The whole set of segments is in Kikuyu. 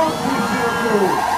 2002.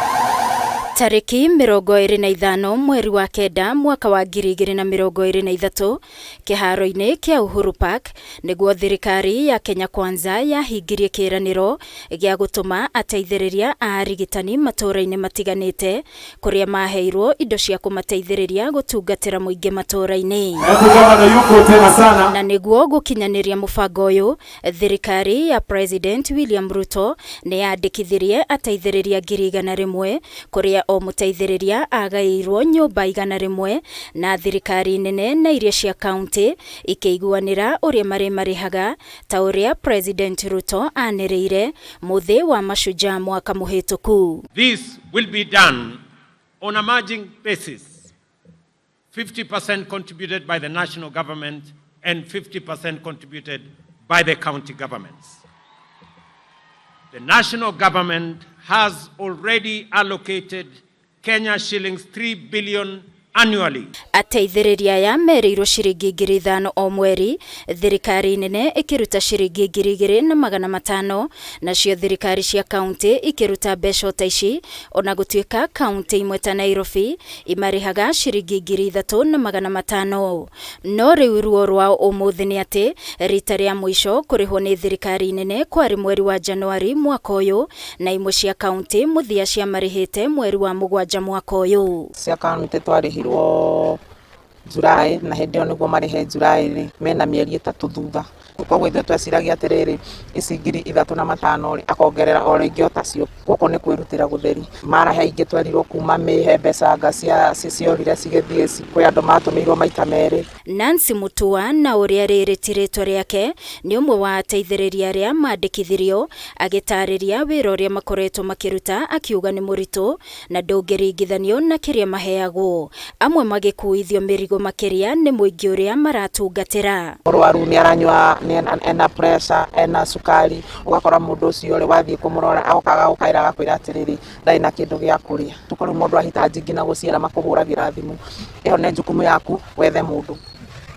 Tarĩki 25 mweri wa kenda mwaka wa 2023 kĩharo-inĩ kĩa Uhuru Park nĩguo thirikari ya Kenya Kwanza yahingirie kĩĩranĩro gĩa gũtũma ateithĩrĩria a arigitani matũũra-inĩ matiganĩte kũrĩa maheirwo indo cia kũmateithĩrĩria gũtungatĩra mũingĩ matũũra-inĩ. Hebu gavana yuko tena sana. Na nĩguo gũkinyanĩria mũbango ũyũ, thirikari ya President William Ruto nĩ yandĩkithirie ateithĩrĩria 100,000 kũrĩa o mũteithĩrĩria agaĩirwo nyũmba 100 na thirikari nene na iria cia kaunti ikĩiguanĩra ũrĩa marĩmarĩhaga ta ũrĩa President Ruto anĩrĩire mũthĩ wa Mashujaa mwaka mũhĩtũku. This will be done on a margin basis, 50% contributed by the national government and 50% contributed by the county governments. The national government has already allocated Kenya shillings 3 billion annually. Ateithĩrĩria aya merĩirwo ciringi 5,000 o mweri, thirikari nene ĩkĩruta ciringi 2,500, nacio thirikari cia kaunti ikĩruta mbeca ta ici, ona gũtuĩka kaunti imwe ta Nairobi imarĩhaga ciringi 3,500. No rĩu ruo rwao ũmũthĩ nĩ atĩ rita rĩa mũico kũrĩhwo nĩ thirikari nene kwarĩ mweri wa Januari mwaka ũyũ, na imwe cia kaunti mũthia ciamarĩhĩte mweri wa mũgwanja mwaka ũyũ. Cia kaunti twarĩhirwo July, na hĩndĩ ĩyo nĩguo marĩhe July rĩ, mena mĩeri 3 thutha. Koguo ithuĩ tweciragia atĩrĩrĩ, ici 3,500 rĩ, akongerera o rĩngĩ o tacio. Gũkũ nĩ kwĩrutĩra gũtheri. Mara he ingĩ twerirwo kuma May he mbeca anga ciorire cigĩthiĩ, kwĩ andũ matũmĩirwo maita merĩ. Nancy Mutua na ũrĩa rĩrĩ ti rĩtwa rĩake nĩ ũmwe wa ateithĩrĩria arĩa mandĩkithirio, agĩtarĩria wĩra ũrĩa makoretwo makĩruta akiuga nĩ mũritũ na ndũngĩringithanio na kĩrĩa maheagwo. Amwe magĩkuithio mĩrigo makĩria nĩ mũingĩ ũrĩa maratungatĩra. Mũrwaru nĩ aranyua, nĩ ena pressure, ena cukari, ũgakora mũndũ ũcio rĩ wathiĩ kũmũrora agoka agagũkaĩra agakwĩra atĩrĩrĩ ndarĩ na kĩndũ gĩa kũrĩa. Tũkorwo mũndũ ahitaji nginya gũciara makũhũragĩra thimũ. Ĩyo nĩ jukumu yaku wethe mũndũ.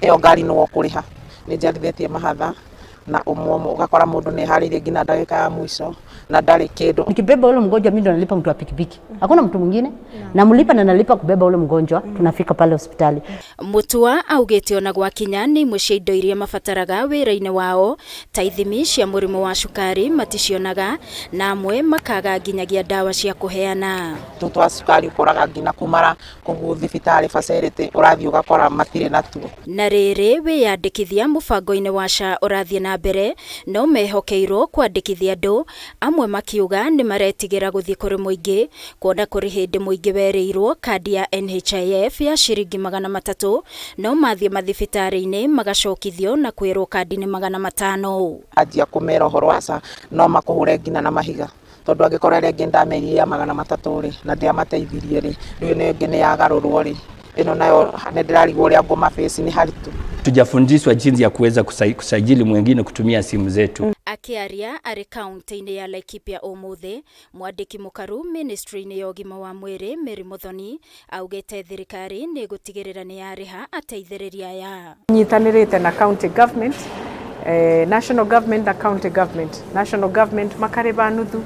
Ĩyo ngari nĩwe ũkũrĩha. Nĩ njiarithĩtie mahatha na ũmwe ũmwe, ũgakora mũndũ nĩ eharĩirie nginya ndagĩka ya mũico na ndarĩ kĩndũ. Nikibeba ule mgonjwa mimi ndo nalipa mtu wa pikipiki. Hakuna mtu mwingine. Namlipa na nalipa kubeba ule mgonjwa, tunafika pale hospitali. Mutua augĩte ona gwakinya nĩ imwe cia indo iria mabataraga wĩra-inĩ wao ta ithimi cia mũrimũ wa cukari maticionaga, na amwe makaga nginyagia ndawa cia kũheana. Tũ twa cukari ũkoraga nginya kumara kũu thibitarĩ facility ũrathiĩ ũgakora matirĩ natuo. Na rĩrĩ wĩyandĩkithia mũbango-inĩ wa SHA ũrathiĩ na mbere, no mehokeirwo kwandĩkithia andũ, amwe makiuga nĩ maretigĩra gũthiĩ kũrĩ mũingĩ, kuona kũrĩ hĩndĩ mũingĩ werĩirwo kandi ya NHIF ya ciringi 300, no mathiĩ mathibitarĩ-inĩ magacokithio na kwĩrwo kandi nĩ 500. Anjia kũmera ũhoro wa SHA no makũhũre nginya na mahiga, tondũ angĩkorwo ĩrĩa ĩngĩ ndamerire ya 300 rĩ, na ndiamateithirie rĩ, rĩu ĩno ĩngĩ nĩ yagarũrwo rĩ, ĩno nayo nĩ ndĩrarigwo ũrĩa ngũma face nĩ haritũ. Tujafundishwa jinsi ya kuweza kusajili mwingine kutumia simu zetu. Akĩaria arĩ kaunti-inĩ ya Laikipia ũmũthĩ, mwandĩki mũkaru ministry-inĩ ya ũgima wa mwĩrĩ Mary Muthoni augĩte thirikari nĩ ĩgũtigĩrĩra nĩ yarĩha ateithĩrĩria aya. Nyitanĩrĩte na county government, national government na county government. National government makarĩba nuthu,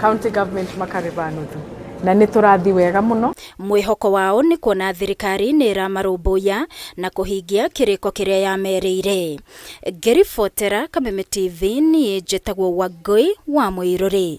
county government makarĩba nuthu. Na nĩ tũrathiĩ wega mũno. Mwĩhoko wao nĩ kuona thirikari nĩ ĩramarũmbũiya na kũhingia kĩrĩko kĩrĩa yamerĩire. Ngĩribotera Kameme TV, niĩ njĩtagwo Wangũi wa Mũirũrĩ.